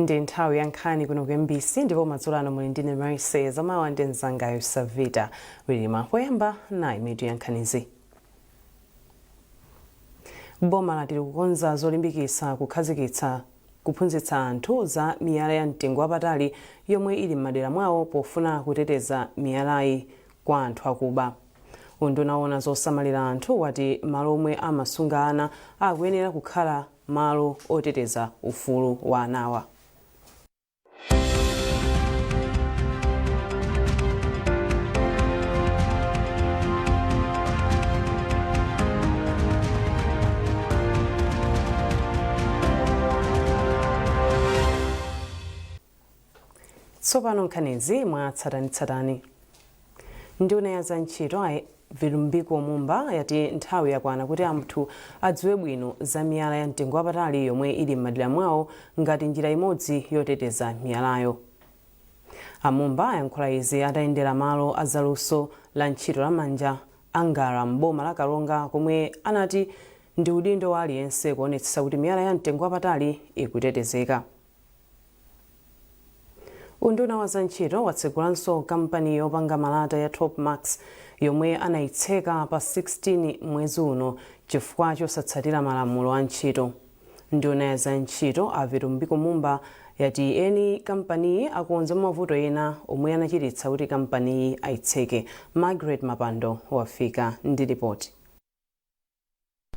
Ndi nthawi ya nkhani kuno ku MBC, ndipo madzulo ano muli ndine Marise Zamawa ndi mzangayo Savita Wilima. Poyamba, nayi mitu ya nkhanizi. Boma lati likukonza zolimbikitsa kukhazikitsa kuphunzitsa anthu za miyala ya mtengo wapatali yomwe ili m'madera mwawo pofuna kuteteza miyalayi kwa anthu akuba. Unduna woona zosamalira anthu wati malo omwe amasunga ana akuyenera kukhala malo oteteza ufulu wa anawa. Tsopano nkhanizi mwatsatanetsatane. Nduna ya za ntchito a Vitumbiko Mumba yati nthawi yakwana kuti anthu adziwe bwino za miyala ya mtengo wapatali yomwe ili m'madera mwawo ngati njira imodzi yoteteza miyalayo. A Mumba ayankhula izi atayendera malo a zaluso la ntchito la manja a Ngala m'boma la Karonga, komwe anati ndi udindo wa aliyense kuonetsetsa kuti miyala ya mtengo wapatali ikutetezeka. Unduna wa zantchito watsegulanso kampani yopanga malata ya Top Max yomwe anayitseka pa 16 mwezi uno chifukwa chosatsatira malamulo a ntchito. Nduna ya zantchito a Vitumbiko Mumba yati eni kampaniyi akonza mavuto ena omwe anachititsa kuti kampaniyi ayitseke. Margaret Mapando wafika ndi ripoti.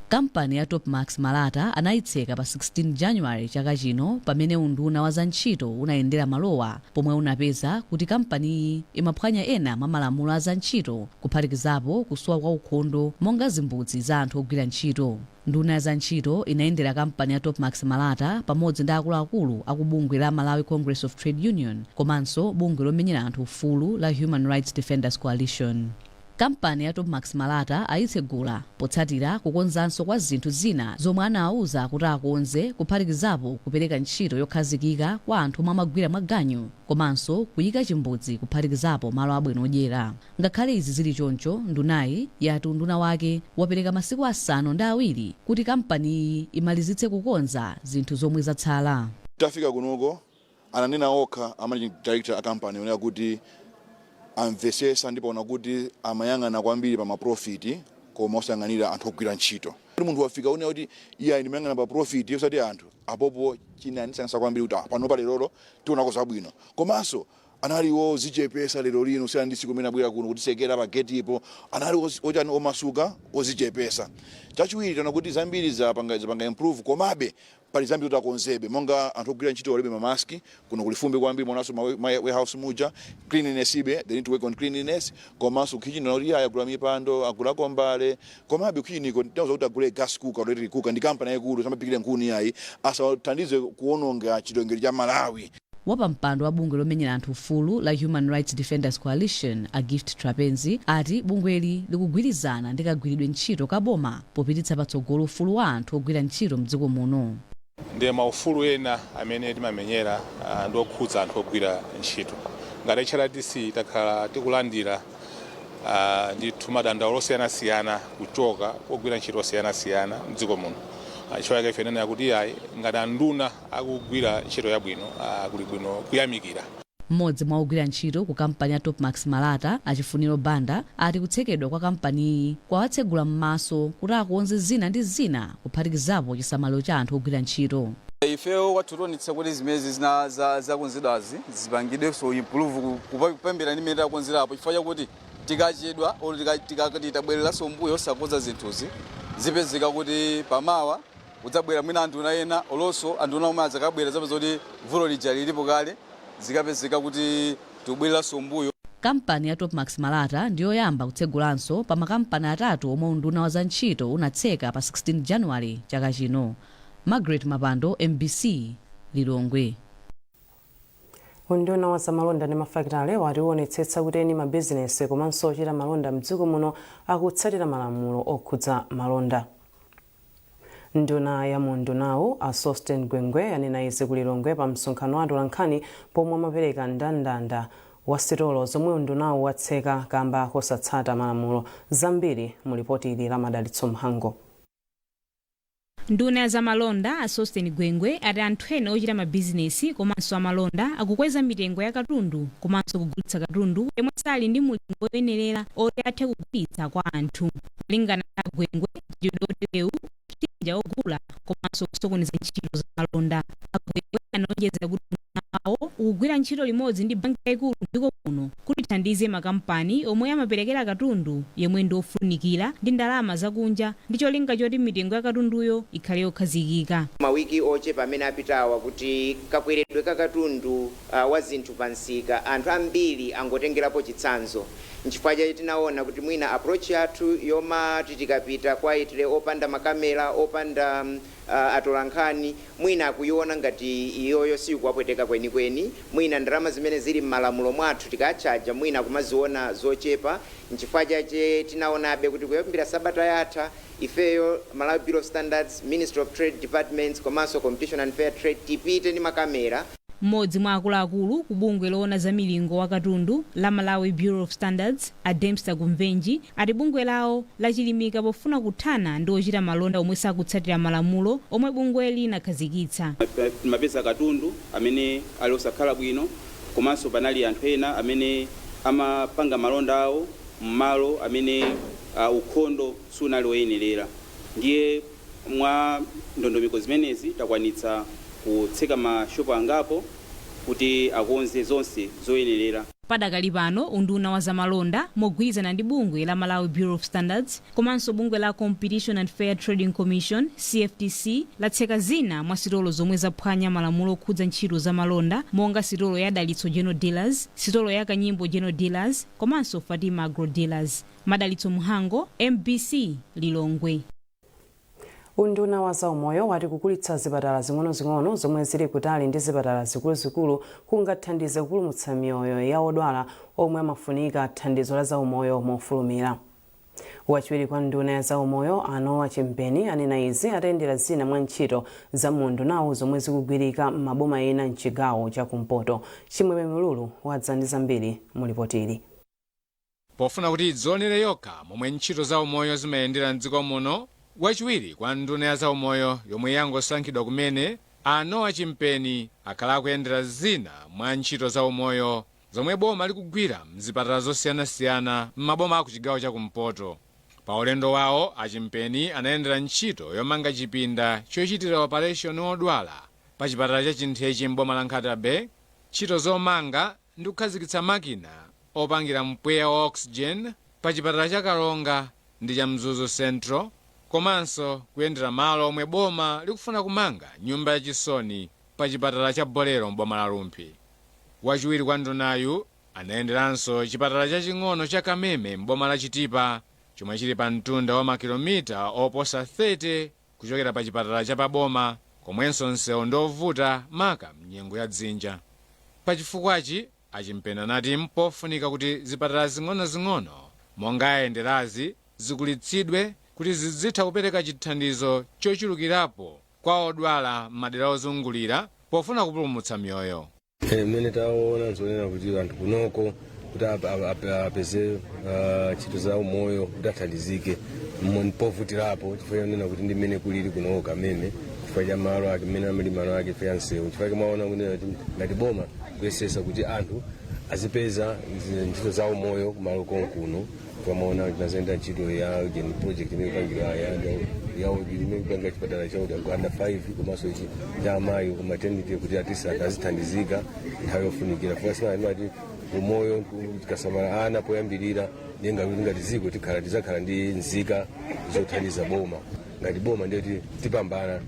Kampani ya Topmax Malata anayitseka pa 16 January chaka chino pamene unduna wa zantchito unayendera malowa, pomwe unapeza kuti kampaniyi imaphwanya ena mwa malamulo a zantchito, kuphatikizapo kusowa kwa ukhondo monga zimbudzi za anthu ogwira ntchito. Nduna ya zantchito inayendera kampani ya Topmax Malata pamodzi ndi akuluakulu aku bungwe la Malawi Congress of Trade Union komanso bungwe lomenyera anthu ufulu la Human Rights Defenders Coalition. Kampani ya Topmax Malata ayitsegula potsatira kukonzanso kwa zinthu zina zomwe anawauza kuti akonze, kuphatikizapo kupereka ntchito yokhazikika kwa anthu omwe amagwira mwaganyu komanso kuyika chimbudzi, kuphatikizapo malo abwino odyera. Ngakhale izi zili choncho, ndunayi yati unduna wake wapereka masiku 7 kuti kampaniyi imalizitse kukonza zinthu zomwe zatsala. Tafika kunoko, ananena okha a managing director a company onena kuti amvesesa ndipo aona kuti amayang'ana kwambiri pa ma profit koma osayang'anira anthu ogwira ntchito. Kuti munthu wafika onena kuti iye ndimayang'ana pa profit osati anthu, apopo chinandisangalatsa kwambiri kuti panopa lerolo tionako zabwino. Komanso anali wozichepesa lero lino kusiyana ndi tsiku limene abwera kuno kutisekera pa getipo, anali ochani, omasuka, ozichepesa. Chachiwiri, taona kuti zambiri zapanga improve, komabe pali zambiri zoti akonzebe, monga anthu ogwira ntchito alibe ma mask, kuno kuli fumbi kwambiri, mwaonanso ma warehouse muja. Cleanliness ibe, they need to work on cleanliness. Komanso kitchen, kuti iye agula mipando, agulako mbale, komabe kitchen iko tinawuza kuti agule gas cooker or electric cooker. Ndi kampani yayikulu, samapikire nkhuni ayi, asathandize kuwononga chilengedwe cha Malawi. Wapampando wa bungwe lomenyera anthu ufulu la Human Rights Defenders Coalition a Gift Trapence ati bungweli likugwirizana ndi kagwiridwe ntchito ka boma popititsa patsogolo ufulu wa anthu ogwira ntchito mdziko muno. Ndiye maufulu ena amene timamenyera ndi okhudza anthu ogwira ntchito. Ngati HRDC takhala tikulandira ndithu madandaulo osiyanasiyana kuchoka ogwira ntchito osiyanasiyana mdziko muno. Chifukwa chake ife tinena kuti ayi, ngati anduna akugwira ntchito yabwino, kuli bwino kuyamikira. Mmodzi mwa ogwira ntchito ku kampani ya Topmax Malata a Chifuniro Banda ati kutsekedwa kwa kampaniyi kwawatsegula m'maso kuti akonze zina ndi zina, kuphatikizapo chisamaliro cha anthu ogwira ntchito. Ifeyo kwathu tionetsa kuti zimene zina zakonzedwazi zipangidwenso improve kupambana ndi mmene takonzerapo, chifukwa chakuti tikachedwa olo titabwereranso mbuyo osakonza zinthuzi, zipezeka kuti pamawa kudzabwera mwina anduna ena, olonso anduna omwe adzakabwera zapeza kuti vuto lija lilipo kale, zikapezeka kuti tikubwereranso mbuyo. Kampani ya Topmax Malata ndiyoyamba kutsegulanso pa makampani atatu omwe unduna wa zantchito unatseka pa 16 January chaka chino. Margaret Mapando, MBC, Lilongwe. Unduna wa zamalonda ndi mafakitale wati uonetsetsa kuti eni mabizinesi komanso ochita malonda mdziko muno akutsatira malamulo okhudza malonda. Nduna ya mu undunawu a Sosten Gwengwe yanena izi ku Lilongwe pa msonkhano wa atolankhani pomwe amapereka mndandanda wa sitolo zomwe undunawu watseka kamba kosatsata malamulo. Zambiri mu lipoti ili la Madalitso Mhango. Nduna ya zamalonda a Sosten Gwengwe ati anthu ena ochita mabizinesi komanso amalonda akukweza mitengo ya katundu komanso kugulitsa katundu yemwe sali ndi mulingo woyenerera oti athe kugulitsa kwa anthu. Malingana ndi Gwengwe, mchitidwe oterewu kupsinja ogula komanso kusokoneza ntchito za malonda. Agwengwe anaonjezera kuti unduna wawo ukugwira ntchito limodzi ndi banki yayikulu m'dziko muno kuti ithandize makampani omwe amaperekera katundu yemwe ndi ofunikira ndi ndalama zakunja ndi cholinga choti mitengo ya katunduyo ikhale yokhazikika. Mawiki ochepa amene apitawa, kuti kakweredwe ka katundu wa zinthu pa msika, anthu ambiri angotengerapo chitsanzo. Nchifukwa chache tinaona kuti mwina approach yathu yomati tikapita quietly, opanda makamera, opanda atolankhani, mwina akuiona ngati iyoyo sikuwapweteka kwenikweni. Mwina ndalama zimene zili m'malamulo mwathu tikachaja, mwina akumaziona zochepa. Nchifukwa chache tinaonabe kuti kuyambira sabata yatha, ifeyo Malawi Bureau of Standards, Ministry of Trade departments komanso Competition and Fair Trade tipite ndi makamera. Mmodzi mwa akuluakulu ku bungwe loona za milingo wa katundu la Malawi Bureau of Standards, a Dempster Kumvenji, ati bungwe lawo lachilimika pofuna kuthana ndi ochita malonda omwe sakutsatira malamulo omwe bungweli linakhazikitsa. Timapeza katundu amene ali osakhala bwino, komanso panali anthu ena amene amapanga malonda awo m'malo amene ukhondo sunali woyenerera. Ndiye mwa ndondomeko zimenezi takwanitsa kutseka mashopu angapo kuti akonze zonse zoyenerera. Padakali pano, unduna wa zamalonda mogwirizana ndi bungwe la Malawi Bureau of Standards komanso bungwe la Competition and Fair Trading Commission, CFTC, latseka zina mwa sitolo zomwe zaphwanya malamulo okhudza ntchito za malonda, monga sitolo ya Dalitso General Dealers, sitolo ya Kanyimbo General Dealers komanso Fatima Agro Dealers. Madalitso Mhango, MBC, Lilongwe. Unduna wa zaumoyo wati kukulitsa zipatala zing'onozing'ono zomwe zili kutali ndi zipatala zikuluzikulu kungathandize kupulumutsa miyoyo ya odwala omwe amafunika thandizo la zaumoyo mofulumira. Wachiwiri kwa nduna ya zaumoyo a Noah Chimpeni anena izi atayendera zina mwa ntchito za mu undunawo zomwe zikugwirika m'maboma ena mchigawo chakumpoto. Chimwemwe Mululu wadza ndi zambiri mu lipotili. Pofuna kuti idzionere yokha momwe ntchito za umoyo zimayendera mdziko muno, wachiwiri kwa nduna ya zaumoyo yomwe yangosankhidwa kumene, a Noah Chimpeni, akhala akuyendera zina mwa ntchito za umoyo zomwe boma likugwira mzipatala zosiyanasiyana m'maboma aku chigawo chakumpoto. Pa ulendo wawo, achimpeni anayendera ntchito yomanga chipinda chochitira operation odwala pa chipatala cha Chintheche m'boma la Nkhata Bay, ntchito zomanga ndi kukhazikitsa makina opangira mpweya wa oxygen pa chipatala cha Karonga ndi cha Mzuzu Central, komanso kuyendera malo omwe boma likufuna kumanga nyumba yachisoni pa chipatala cha Bolero m'boma la Rumphi. Wachiwiri kwa ndunayu anayenderanso chipatala chaching'ono cha Kameme m'boma la Chitipa, chomwe chili pa mtunda wa makilomita oposa 30 kuchokera pa chipatala cha paboma, komwenso msewu ndovuta maka mnyengo ya dzinja. Pachifukwachi, achimpeni anati mpofunika kuti zipatala zing'onozing'ono monga ayenderazi zikulitsidwe kuti zizitha kupereka chithandizo chochulukirapo kwa odwala m'madera ozungulira pofuna kupulumutsa miyoyo. Mmene taona, nzonena kuti anthu kunoko kuti apeze ntchito za umoyo kuti athandizike povutirapo, chifukwa chonena kuti ndi mmene kulili kunoko Kameme, chifukwa cha malo ake mmene amali malo ake, chifukwa cha msewu. Chifukwa chake mwaona kunena kuti ngati boma kuyesesa kuti anthu azipeza ntchito za umoyo kumalo konkuno. Twamaona tinazenda ntchito ya gen project imene ikupangira ya imene ikupangira chipatala cha under 5 komanso ichi cha amayi ku maternity, kuti atisi anthu azithandizika nthawi yofunikira. Fuka sina imati umoyo tikasamala ana poyambirira, ndiye ngati dziko tikhala tizakhala ndi nzika zothandiza boma. Ngati boma ndiye kuti tipambana,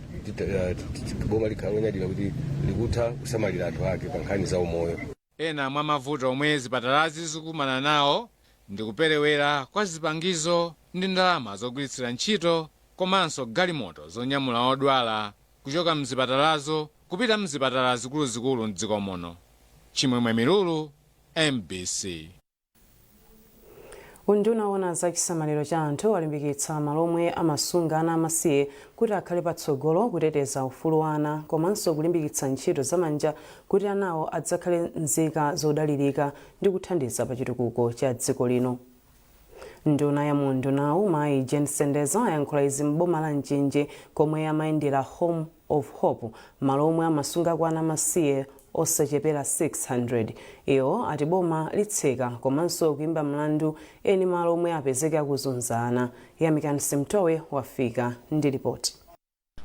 boma likhala lonyadira kuti likutha kusamalira anthu ake pa nkhani za umoyo. Ena mwa mavuto omwe zipatalazi zikumana nawo ndi kuperewera kwa zipangizo ndi ndalama zogwiritsira ntchito, komanso galimoto zonyamula odwala kuchoka mzipatalazo kupita mzipatala zikuluzikulu mdziko muno. Chimwemwe Milulu, MBC. Unduna woona za chisamaliro cha anthu walimbikitsa malo omwe amasunga ana amasiye kuti akhale patsogolo kuteteza ufulu wa ana komanso kulimbikitsa ntchito zamanja kuti anawo adzakhale nzika zodalirika ndi kuthandiza pa chitukuko cha dziko lino. Nduna ya mundunawu, mayi Jane Sendeza, ayankhula izi m'boma la Mchinji komwe amayendera Home of Hope, malo omwe amasungako ana amasiye osachepera 600. Iwo ati boma litseka komanso kuimba mlandu eni malo omwe apezeke akuzunza ana. Yamikani Simtowe wafika ndi ripoti.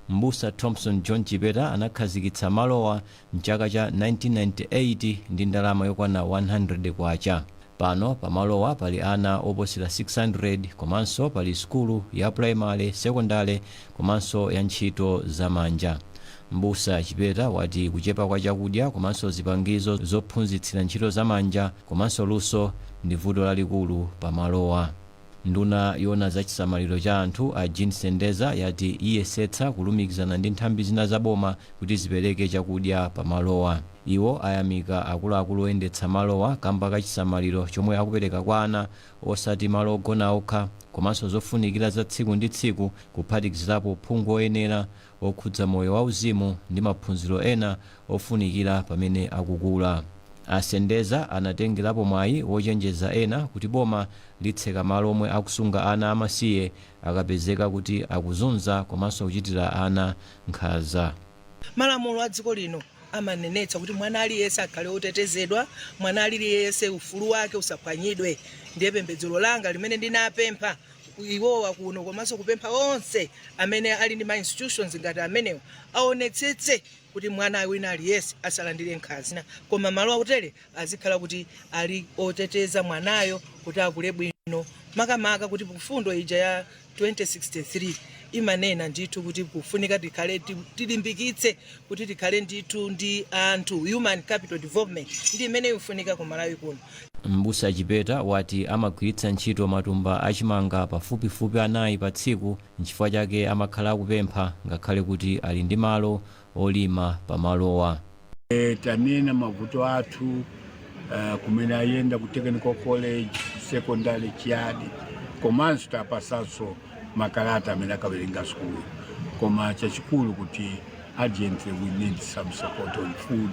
Mbusa Thompson John Chipeta anakhazikitsa malowa mchaka cha 1998 ndi ndalama yokwana 100 kwacha. Pano pamalowa pali ana oposera 600 komanso pali sukulu ya primary, secondary komanso ya ntchito zamanja. Mbusa Chipeta wati kuchepa kwa chakudya komanso zipangizo zophunzitsira ntchito zamanja komanso luso ndi vuto lalikulu pamalowa. Nduna yona za chisamaliro cha anthu a Jean Sendeza yati iyesetsa kulumikizana ndi nthambi zina zaboma kuti zipereke chakudya pamalowa. Iwo ayamika akuluakulu oyendetsa malowa kamba ka chisamaliro chomwe akupereka kwa ana, osati malo ogona okha komanso zofunikira za tsiku ndi tsiku, kuphatikizirapo phungu oyenera okhudza moyo wauzimu ndi maphunziro ena ofunikira pamene akukula. Asendeza anatengerapo mwayi wochenjeza ena kuti boma litseka malo omwe akusunga ana amasiye akapezeka kuti akuzunza komanso kuchitira ana nkhanza. Malamulo a dziko lino amanenetsa kuti mwana aliyense akhale otetezedwa, mwana aliyense ufulu wake usaphwanyidwe. Ndiye pembedzero langa limene ndinapempha iwowa kuno komanso kupempha onse amene ali ndi ma institutions ngati amenewa, aonetsetse kuti mwana wina aliyense asalandire nkhanza, koma malo akutere azikhala kuti ali oteteza mwanayo kuti akule bwino, makamaka kuti mfundo ija ya 2063 imanena ndithu kuti kufunika tikhale tilimbikitse kuti tikhale ndithu ndi anthu, human capital development ndi imene ikufunika ku Malawi kuno. Mbusa Chipeta wati amagwiritsa ntchito matumba achimanga pafupifupi 4 pa tsiku, nchifukwa chake amakhala akupempha ngakhale kuti ali ndi malo olima pamalowa. Tanena mavuto athu kumene ayenda ku technical college, secondary chiyadi, komanso tapasanso makalata amene akawerenga sukulu, koma chachikulu kuti urgently we need some support on food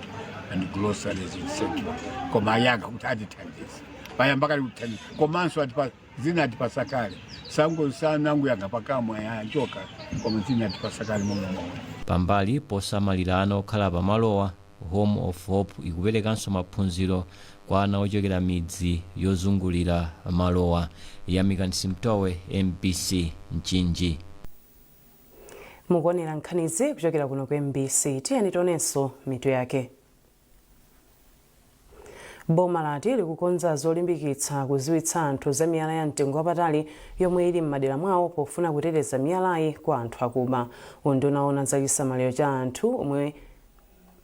and groceries, etc. Koma ayankha kuti atithandiza, payamba kale kutithandiza, komanso atipa zina atipasa kale, sango sanangoyankha pakamwa yachoka, koma zina atipasa kale momwe momwe. Pambali posamalira ana okhala pamalowa, Home of Hope ikuperekanso maphunziro kwa ana ochokera midzi yozungulira malowa. Yamikani Simtowe, MBC, Mchinji. Mukuonera nkhanizi kuchokera kuno ku MBC. Tiyeni tionenso mitu yake. Boma lati likukonza zolimbikitsa kuziwitsa anthu za miyala ya mtengo wapatali yomwe ili m'madera mwawo pofuna kuteteza miyalayi kwa anthu akuba. Unduna owona za chisamaliro cha anthu omwe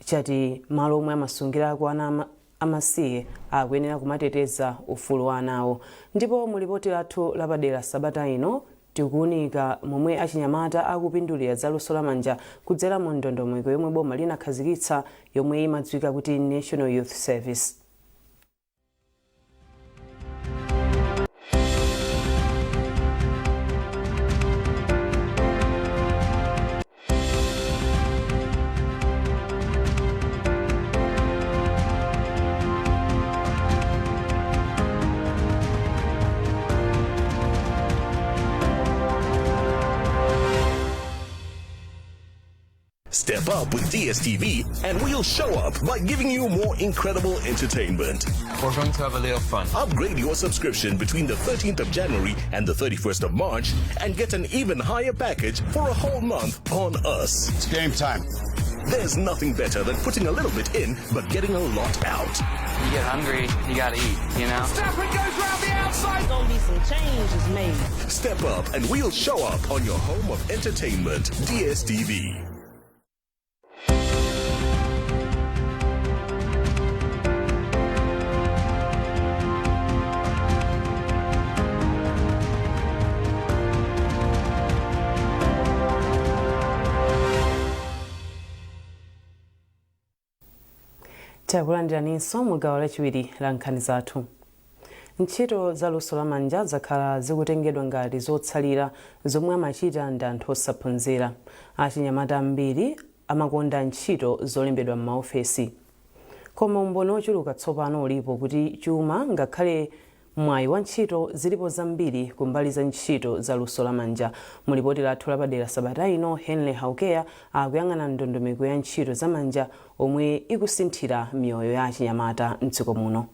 chati malo omwe amasungirako ana amasiye akuyenera kumateteza ufulu wa anawo. Ndipo mu lipoti lathu lapadera sabata ino, tikuunika momwe achinyamata akupindulira za luso lamanja kudzera mu ndondomeko yomwe boma linakhazikitsa yomwe imadziwika kuti National Youth Service. Step up with DSTV and we'll show up by giving you more incredible entertainment. We're going to have a little fun. Upgrade your subscription between the 13th of January and the 31st of March and get an even higher package for a whole month on us. It's game time. There's nothing better than putting a little bit in but getting a lot out. You get hungry, you gotta eat, you know? Stafford goes round the outside. Gonna be some changes made. Step up and we'll show up on your home of entertainment, DSTV. Takulandiraninso mu gawo lachiwiri la nkhani zathu. Ntchito za luso lamanja zakhala zikutengedwa ngati zotsalira zomwe amachita ndi anthu osaphunzira. Achinyamata ambiri amakonda ntchito zolembedwa m'maofesi, koma umboni ochuluka tsopano ulipo kuti chuma ngakhale Mwayi wa ntchito zilipo zambiri kumbali za ntchito za luso lamanja. Mulipoti lathu lapadera sabata ino, Henry Haukeya akuyang'ana ndondomeko ya ntchito zamanja omwe ikusinthira miyoyo ya achinyamata mdziko muno.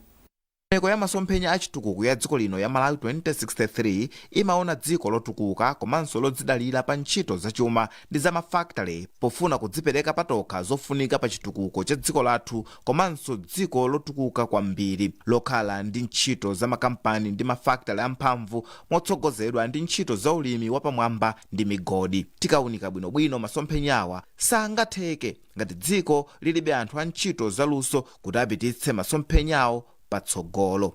Ndondomeko ya masomphenya a chitukuko ya dziko lino ya Malawi 2063 imaona dziko lotukuka komanso lodzidalira pa ntchito zachuma ndi za mafakitale, pofuna kudzipereka patokha zofunika pa chitukuko cha dziko lathu, komanso dziko lotukuka kwambiri lokhala ndi ntchito za makampani ndi mafakitale amphamvu, motsogozedwa ndi ntchito za ulimi wapamwamba ndi migodi. Tikaunika bwinobwino, masomphenyawa sangatheke ngati dziko lilibe anthu a ntchito zaluso kuti apititse masomphenyawo patsogolo.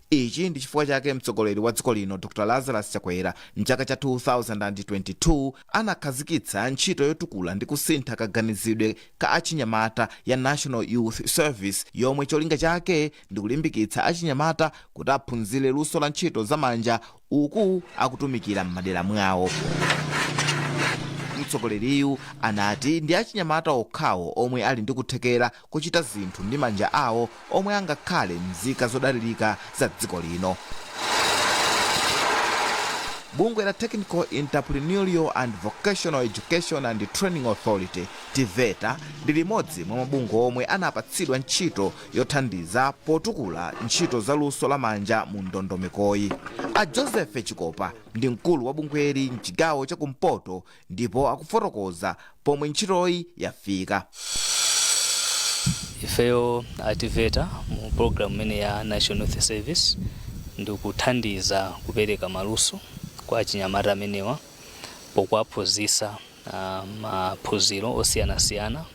Ichi ndi chifukwa chake mtsogoleri wa dziko lino Dr Lazarus Chakwera mchaka cha 2022 anakhazikitsa ntchito yotukula ndi kusintha kaganizidwe ka achinyamata ya National Youth Service, yomwe cholinga chake ndi kulimbikitsa achinyamata kuti aphunzire luso la ntchito zamanja uku akutumikira m'madera mwawo. Mtsogoleriyu anati ndi achinyamata okhawo omwe ali ndi kuthekera kuchita zinthu ndi manja awo omwe angakhale nzika zodalirika za dziko lino. Bungwe la Technical, Entrepreneurial and Vocational Education and Training Authority, TEVETA, ndi limodzi mwa mabungwe omwe anapatsidwa ntchito yothandiza potukula ntchito za luso lamanja mu ndondomekoyi. A Joseph Chikopa ndi mkulu wa bungweli mchigawo chakumpoto ndipo akufotokoza pomwe ntchitoyi yafika. Ifeyo a TEVETA mu program imene ya National Youth Service ndikuthandiza kupereka maluso kwa achinyamata amenewa pokuwaphunzitsa maphunziro osiyanasiyana,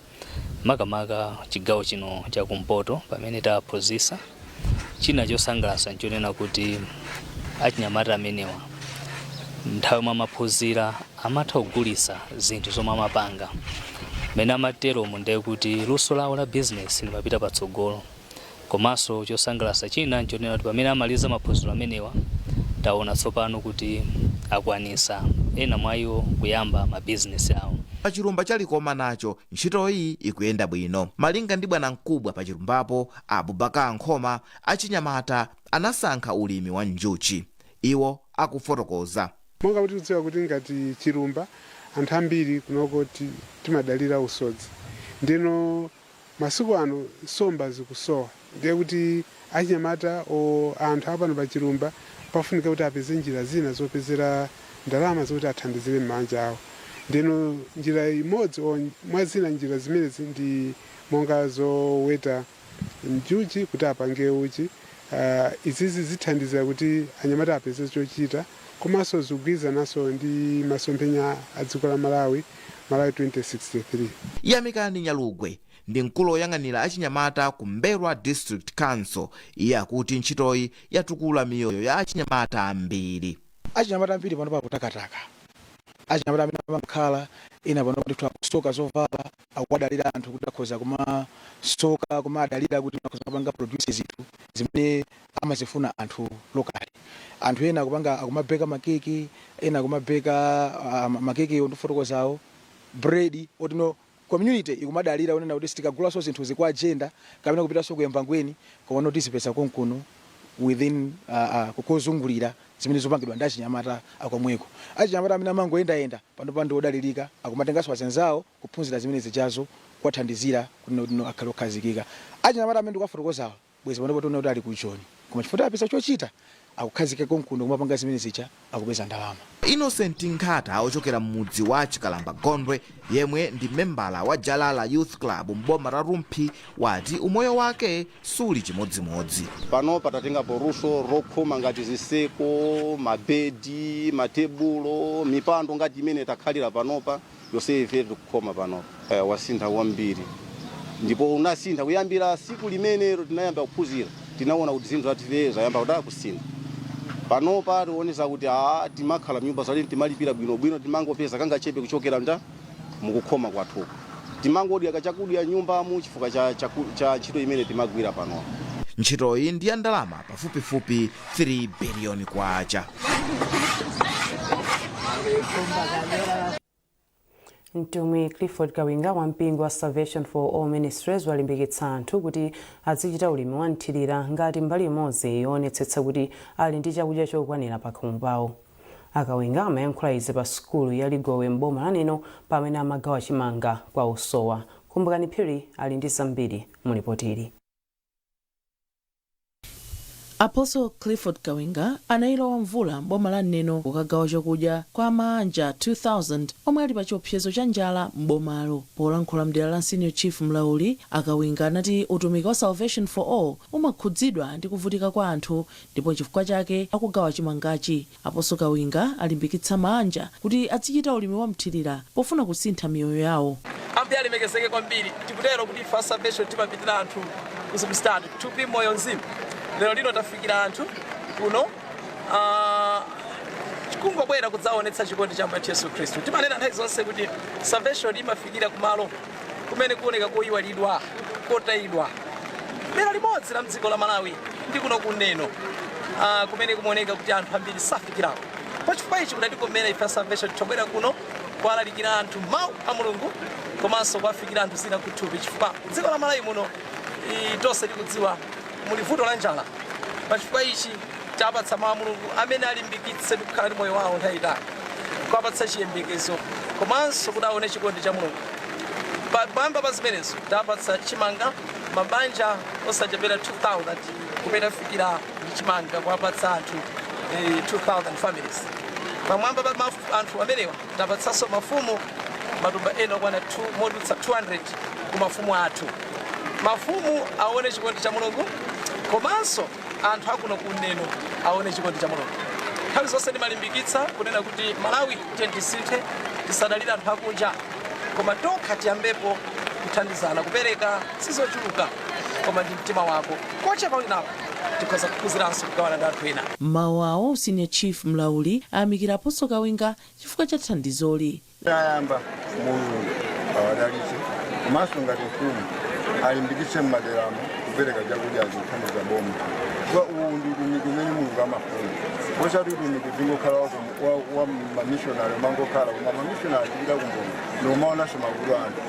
makamaka chigawo chino chakumpoto pamene tawaphunzitsa. China chosangalatsa nchonena kuti achinyamata amenewa nthawi yomwe amaphunzira amatha kugulitsa zinthu zomwe amapanga. Mmene amateromo ndiye kuti luso lawo la business limapita patsogolo. Komanso chosangalatsa china nchonena kuti pamene amaliza maphunziro amenewa, taona tsopano kuti akwanisa ena mwa iwo kuyamba mabizinesi awo. Pa chilumba cha Likoma nacho ntchitoyi ikuyenda bwino. Malinga ndi bwanamkubwa pa chilumbapo Abubakar Nkhoma, achinyamata anasankha ulimi wa njuchi. Iwo akufotokoza. Monga kuti tikudziwa kuti ngati chilumba anthu ambiri kunoko timadalira usodzi, ndino masiku ano nsomba zikusowa, ndiye kuti achinyamata o anthu apano pa chilumba pafunika kuti apeze njira zina zopezera ndalama zokuti athandizire m'mabanja awo. Ndino njira imodzi o mwa zina njira zimenezi ndi monga zoweta njuchi kuti apange uchi. Izizi zithandizira kuti anyamata apeze chochita, komanso zikugwirizananso ndi masomphenya a dziko la Malawi, Malawi 2063. Yamikani Nyalugwe ndi mkulu woyang'anira achinyamata ku M'mbelwa District Council. Iye akuti ntchitoyi yatukula miyoyo ya achinyamata ambiri. Achinyamata ambiri pano pakutakataka, achinyamata amene amakhala ena pano ndithu akusoka zovala, akuwadalira anthu kuti akhoza kumasoka, kumadalira kuti akhoza kupanga produce zinthu zimene amazifuna anthu locally. Anthu ena akupanga, akumabeka makeke, ena akumabeka makeke ondifotokozawo, bread otino community ikumadalira onena kuti sitikagulaso zinthu kwa agenda kapena kupitanso ku Embangweni, koma no tizipeza konkuno within kozungulira zimene zopangidwa ndi achinyamata akomweko. Achinyamata amene amangoyendayenda pano pa ndi odalirika, akumatenganso azenzawo kuphunzira zimene zijazo, kuwathandizira kuti no akhale okhazikika. Achinyamata amene ndikuwafotokozawa bwezi panopo tiona kuti ali ku Joni, koma chifukwa apeza chochita akukhazikika konkuno kumapanga zimene zija, akupeza ndalama. Innocent Nkhata ochokera m'mudzi wa Chikalamba Gondwe, yemwe ndi membala wa Jalala Youth Club m'boma la Rumphi, wati umoyo wake suli chimodzimodzi. Pano patatengapo luso lokhoma ngati ziseko, mabedi, matebulo, mipando ngati imene takhalira panopa, yonse ife tikukhoma panopa. Wasintha kwambiri ndipo unasintha kuyambira siku limene tinayamba kuphunzira. Tinaona kuti zinthu zathu zayamba kuda kusintha. Panopa tionesa kuti timakhala mnyumba zalini, timalipira bwinobwino, timangopeza kangachepe kuchokera nda mukukhoma kwathuko, timangodya kachakudya nyumbamu chifukwa cha ntchito imene timagwira panopa. Ntchitoyi ndi ya ndalama pafupifupi 3 biliyoni kwacha. Mtumwi Clifford Kawinga wa mpingo wa Salvation for All Ministries walimbikitsa anthu kuti azichita ulimi wa mthirira ngati mbali imodzi yoonetsetsa kuti ali ndi chakudya chokwanira pakhomo pawo. Akawinga amayankhula izi pa sukulu ya Ligowe m'boma la Neno pamene amagawa chimanga kwa osowa. Kumbukani Phiri ali ndi zambiri mu ripoti ili. Apostle Clifford Kawinga anayilowa mvula m'boma la Neno kukagawa chakudya kwa maanja 2000 omwe ali pa chiopsezo cha njala m'bomalo. Polankhula mdera la Senior Chief Mlauli, Akawinga anati utumiki wa Salvation for All umakhudzidwa ndi kuvutika kwa anthu ndipo chifukwa chake akugawa chimangachi. Apostle Kawinga alimbikitsa maanja kuti azichita ulimi wa mthirira pofuna kusintha miyoyo yawo. Ambuye alemekezeke kwambiri. Tikutero kuti ife a Salvation timapitira anthu kuzinthu zitatu: thupi, moyo, mzimu. Lero lino tafikira anthu kuno kungobwera kudzaonetsa chikondi cha Ambuye Yesu Khristu. Timanena nthawi zonse kuti Salvation imafikira kumalo kumene kuoneka koyiwalidwa, kotayidwa. Dera limodzi la mdziko la Malawi ndi kuno kuneno, kumene kumaoneka kuti anthu ambiri safikirako. Pachifukwa ichi kudatikomera ife a Salvation tobwera kuno kuwalalikira anthu mawu a Mulungu komanso kuwafikira anthu zina kuthupi, chifukwa dziko la Malawi muno tonse tikudziwa muli vuto la njala. Pachifukwa ichi tapatsa mawu a Mulungu amene alimbikitse ndi kukhala ndi moyo wawo nthawi itali, kuwapatsa chiyembekezo komanso kuti aone chikondi cha Mulungu. Pamwamba pa zimenezo tapatsa chimanga mabanja osachepera 2000 kumene afikira ndi chimanga kuwapatsa anthu 2000 families. Pamwamba pa anthu amenewa tapatsanso mafumu matumba ena okwana 2 modutsa 200 ku mafumu athu. Mafumu aone chikondi cha Mulungu komanso anthu akuno kuneno aone chikondi cha Mulungu. Nthawi zonse ndimalimbikitsa kunena kuti Malawi tiye tisinthe, tisadalire anthu akunja koma tokha tiyambepo kuthandizana. Kupereka sizochuluka koma ndi mtima wako, kochepa uli nako tikhoza kuphunziranso kugawana ndi anthu ena. M'mawu awo, Senior Chief Mlauli ayamikira Apostle Kawinga chifukwa cha thandizoli. Ayamba, Mulungu awadalitse, komanso ngati mfumu alimbikitse m'maderamo kupereka chakudya kuthandiza boma, chifukwa uwu ndi utumiki umene Mulungu amafuna, osati utumiki uzingokhala wa mamishonari umangokhala. Koma mamishonari tipita kumboni ndikumaonanso mavuto anthu.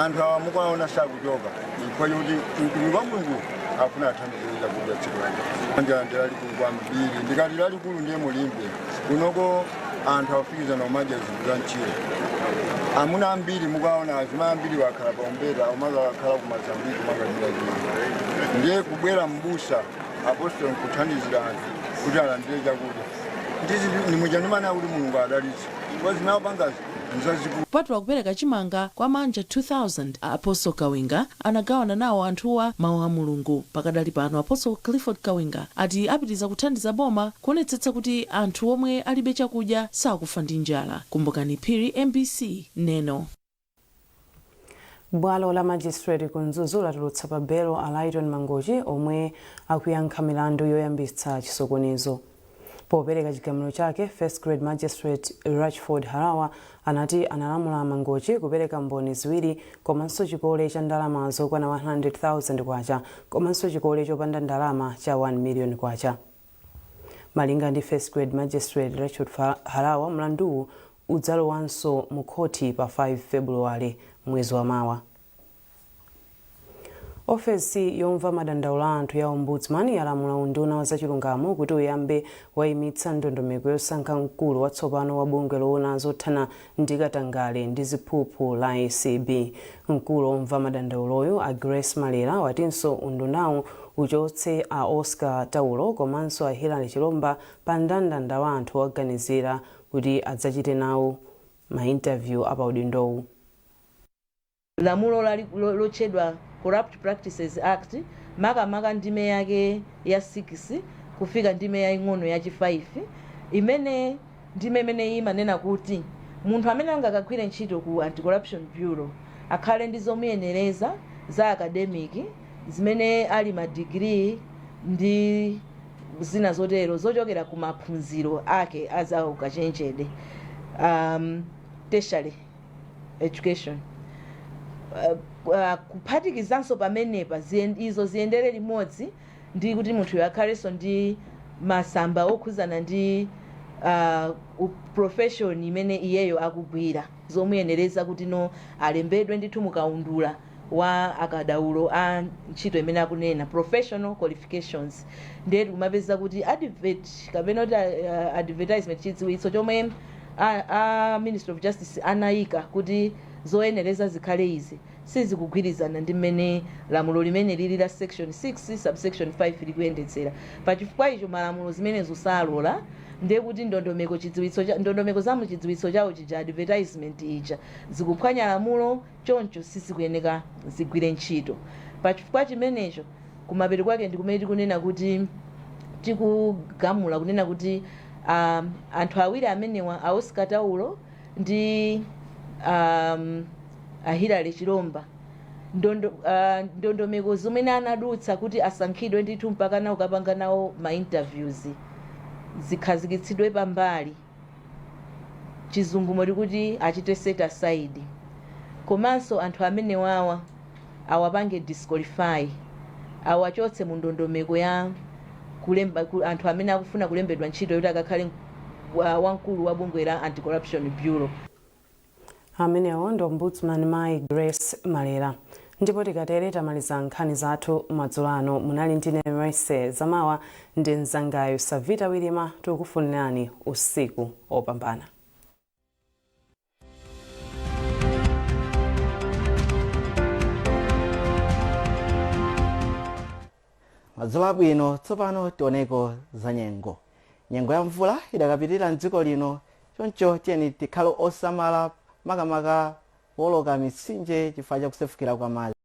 Anthu awa mukaona sakuchoka chifukwa chokuti mtumiki wa Mulungu afuna athandizire chakudya tsiku lake. Njala ndi lalikulu kwambiri. Ndikati lalikulu ndiye mulimbe kunoko anthu akufikizana kumadya zinthu za mchire. Amuna ambiri mukaona, azimayi ambiri wakhala paumbeta, umakakhala ku Mazambiki umakadira chino. Ndiye kubwera mbusa apostolo nkuthandizira anthu kuti alandire chakudya ndizi ndimuja ndimana kuti Mulungu adalitse, kwa zinapangazi nzazikulu. Kupatula kupereka chimanga kwa manja 2000, Apostle Kawinga anagawana nawo anthuwa mawu a Mulungu. Pakadali pano Apostle Clifford Kawinga ati apitiriza kuthandiza boma kuonetsetsa kuti anthu omwe alibe chakudya sakufa ndi njala. Kumbukani Phiri, MBC, Neno. Bwalo la magistrate ku Mzuzu latulutsa pa belo a Lighton Mangochi omwe akuyankha milandu yoyambitsa chisokonezo. Popereka chigamulo chake, First Grade Magistrate Rachford Harawa anati analamula Mangochi kupereka mboni ziwiri komanso chikole cha ndalama zokwana 100,000 kwacha komanso chikole chopanda ndalama cha 1 million kwacha. Malinga ndi First Grade Magistrate Rachford Harawa, mlanduwu udzalowanso mu khoti pa 5 February, mwezi wa mawa. Ofesi yomva madandaulo a anthu ya Ombudsman yalamula unduna wa zachilungamo kuti uyambe wayimitsa ndondomeko yosankha mkulu watsopano wa bungwe loona zothana ndi katangale ndi ziphuphu la ACB. Mkulu omva madandauloyo a Grace Malera watinso undunawu uchotse a Oscar Taulo komanso a Hilary Chilomba pa mndandanda wa anthu oganizira kuti adzachite nawo ma interview apaudindowu. Lamulo lotchedwa Corrupt Practices Act, makamaka ndime yake ya 6 kufika ndime yaying'ono yachi 5, imene ndime imeneyi imanena kuti munthu amene angakagwire ntchito ku Anti-Corruption Bureau akhale ndi zomuyenereza za academic zimene ali ma degree ndi zina zotero zochokera ku maphunziro ake a za ukachenjede, tertiary education, kuphatikizanso pamenepa izo ziyendere limodzi ndi kuti munthuyo akhalenso ndi masamba okhuzana ndi Profession imene iyeyo akugwira zomuyenereza kuti no alembedwe ndithu mukaundula wa akadaulo a ntchito imene akunena professional qualifications. Ndiye tikumapeza kuti advert kapena kuti advertisement, chidziwitso chomwe a Ministry of Justice anayika kuti zoyenereza zikhale izi, sizikugwirizana ndi mmene lamulo limene lili la section 6 subsection 5 likuyendetsera. Pachifukwa icho malamulo zimenezo salola. Ndiye kuti ndondomeko chidziwitso ndondomeko za muchidziwitso chawo chija, advertisement ija, zikuphwanya lamulo, choncho sizikuyeneka zigwire ntchito. Pachifukwa chimenecho, kumapeto kwake ndi kumene tikunena kuti tikugamula kunena kuti anthu awiri amenewa, a Oscar Taulo ndi a Hillary Chilomba, ndondomeko zimene anadutsa kuti asankhidwe ndithu mpaka nawo kapanga nawo ma interviews zikhazikitsidwe pambali, chizungumo tikuti achite set aside, komanso anthu amenewawa awapange disqualify, awachotse mu ndondomeko ya kulemba anthu amene akufuna kulembedwa ntchito yoti akakhale wamkulu wa bungwe la Anti-Corruption Bureau. Amenewo ndi Ombudsman Mayi Grace Malera. Ndipo tikatere tamaliza nkhani zathu madzulo ano. Munali ndine Mercy Zamawa ndi mzangayo Savita Wilima. Tikukufunirani usiku opambana. Madzulo abwino. Tsopano tioneko za nyengo. Nyengo ya mvula idakapitirira mdziko lino, choncho tiyeni tikhale osamala, makamaka kuwoloka mitsinje chifukwa cha kusefukira kwa madzi.